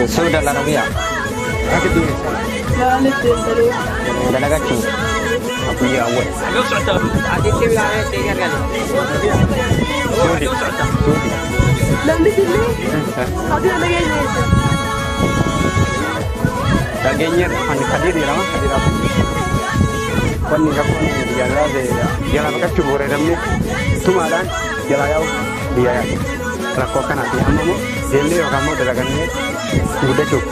Suuda Arabiyaa. Akka deemsan. Maaliif deemtanii? Dalagachuu. Guyyaa awwal. Suudi. Suudi. Namni sillee ati na dhageenya jechuudha. Dhageenya ani Kadir jedhama. Kadir Abu. Wanni rakkoon biyya alaa jalaa baqachuuf wareeramne tumaadhaan jalaa yaa'u biyya yaa'u. Rakkoo akkanaati. Amma immoo deemnee yookaan immoo dalagannee guddachuuf.